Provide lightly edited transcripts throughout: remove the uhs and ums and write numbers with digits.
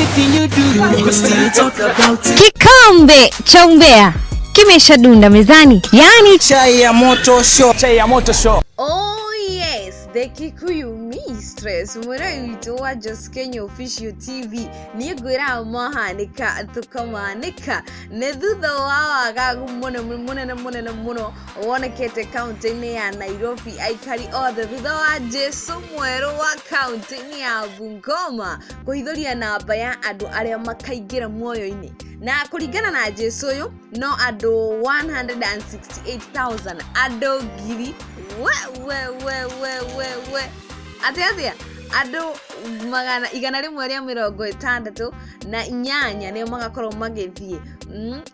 Anything you do, we still talk about it. Kikombe cha umbea kimeshadunda mezani, yaani Chai ya moto show. Chai ya moto show. Oh yes, the Kikuyu mistress mwĩrori witũ wa Jos Kenya Official TV. Niĩ ngwĩraga mwahanĩka tũkamanĩka. Nĩ thutha wa wagagu mũnene mũnene mũnene mũno wonekete kaunti-inĩ ya Nairobi, aikari othe thutha wa Jesu mwerũ wa kaunti-inĩ ya Bungoma kũhithũria namba ya andũ arĩa makaingĩra muoyo-inĩ, na kũringana na Jesu ũyũ no andũ 168,000, andũ ngiri we we we we we we atĩ atĩa, andũ magana 168 nĩo magakorwo magĩthiĩ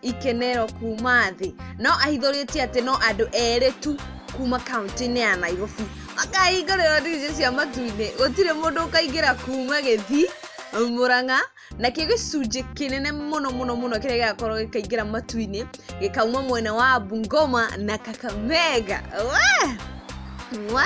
ikenero kuma thĩ. No ahithũrĩtie atĩ no andũ erĩ tu kuma kaunti-inĩ ya Nairobi makahingũrĩrwo ndirica cia matu-inĩ. Gũtirĩ mũndũ ũkaingĩra kuma Gĩthii, Mũrang'a, nakĩo gĩcunjĩ kĩnene mũno mũno mũno kĩrĩa gĩgakorwo gĩkaingĩra matu-inĩ gĩkauma mwena wa Bungoma na Kakamega. We! We!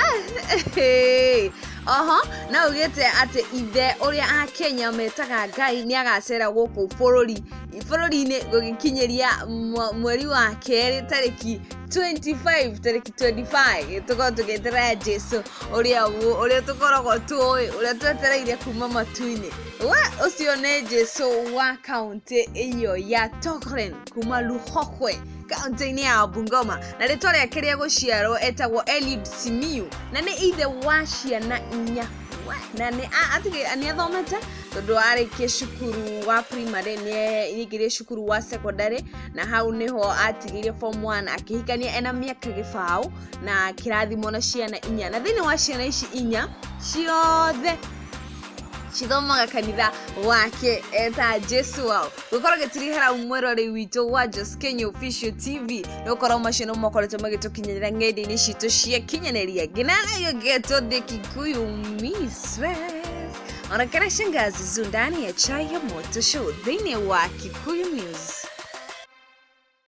Oho no ugĩte atĩ ithe ũrĩa Akenya metaga Ngai nĩ agacera gũkũ bũrũri-inĩ gũgĩkinyĩria mweri wa kerĩ tarĩki 25, tarĩki 25 tũkorwo tũgĩeterera Jesu ũrĩa tũkoragwo tũĩ, ũrĩa twetereire kuma matu-inĩ. We ũcio nĩ Jesu wa kaunti ĩyo ya Tokren kuma Luhokwe kaunti-inĩ ya Bungoma, na rĩtwa rĩake rĩa gũciarwo etagwo Eliud Simiyu na nĩ ithe wa ciana 4. Na nĩ nĩ athomete tondũ arĩkia cukuru wa primary nĩ aingĩrire cukuru wa secondary, na hau nĩho atigĩire form 1, akĩhikania ena mĩaka 20 na kĩrathimo na ciana 4, na thĩinĩ wa ciana ici 4 ciothe cithomaga kanitha wake eta Jesu wao. Gũkorwo gĩtirihera mwĩrori witũ wa Jos Kenya Official TV, nĩ gũkorwo macio nĩ makoretwo magĩtũkinyĩra ng'enda-inĩ citũ cia kinyanĩria nginanayo getwo The Kikuyu Mistress onakana shangazi zu ndani ya Chai ya Moto Show thĩinĩ wa Kikuyu News.